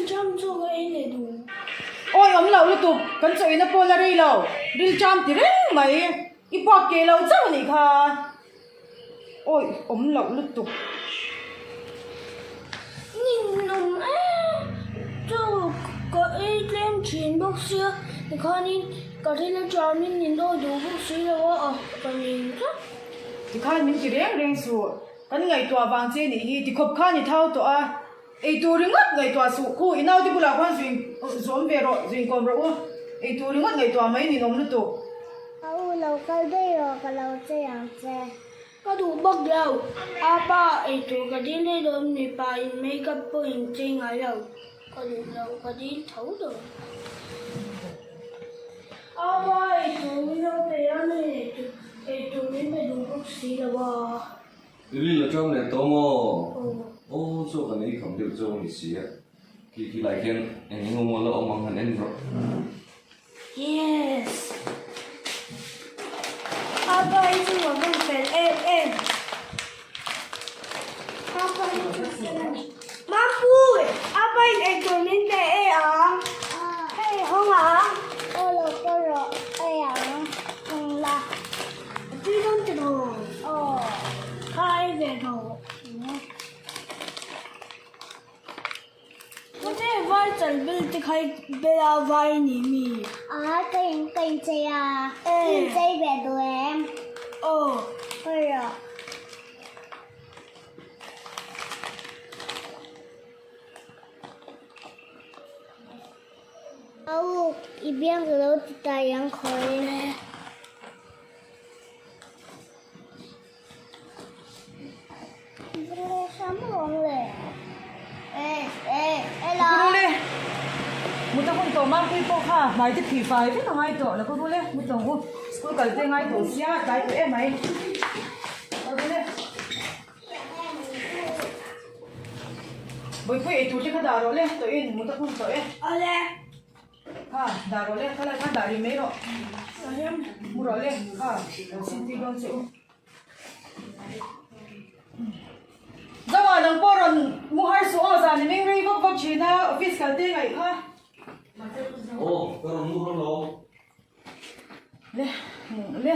rilṭam chu ka ei leh duh. Awi awm loh lutuk, kan chaw ina pawh la rei lo, rilṭam ti reng mai, i puak keh lo chauh a nih kha. Awi awm loh lutuk. Ninawm em chaw ka ei tlem thin bawk sia tikhanin ka ril aṭamin min dawi duh bawk si lo a, ka ning tlat. Tikhan min ti reng reng suh. Kan ngaihtuah vang che nih hi tikhawp khan i thau tawh a, eitur ringawt ngaihtuah suh khu, i naute bulah khuan zu in zawm ve rawh, zu inkawm rawh u, eitur ringawt ngaihtuah mai ninawm lutuk. A u lo kal daih rawh ka lo chei ang che. Ka duh bawk lo, a pa eitur ka dil daih dawn mipa in makeup pawh in chei ngai lo, ka duh lo ka dil tho dawn. A pa eitur min lo pe a, nu in eitur min pe duh bawk si lo a. I ril a ṭang leh tawh maw? Aw chaw kan ei kham deuh zawk a ni si a, khi khi lai khian eng eng emaw la awm ang han en rawh. Yes! Apa hi chu a van fel em em. Apa hi chu fel a ni. Mapui! Apa in eitur min pe e ang. Hei hawng ang. Aw lo kal rawh ei ang hawng la. A tui dawn ti rawh. Aw. Kha ei ve rawh. Pute vai chal bel te khai bela vai ni mi. A ka in ka in chei a. In chei ve duh em? Aw. Khawi rawh. Au, i biang ka lo ti tai ang khawi e. Muta hun tawh Mampui pawh kha hmai te phih fai vek a ngai tawh la ka rul e mu tawng u school kal te ngai tawh sia tlai tawh em mai ka rul e Bawihpui eitur te kha dah rawh le tawh in muta hun tawh e. Awle. Kha, dah rawh le, khalai khan dah rih mai rawh. Mu rawh le, kha, kan sin tir dawn che u. Zoa nang pawh rawn mu har suh aw, zan i meng rei vak vak thin a, office kal te ngaih kha. Aw, ka rawn mu har lo. Le, le.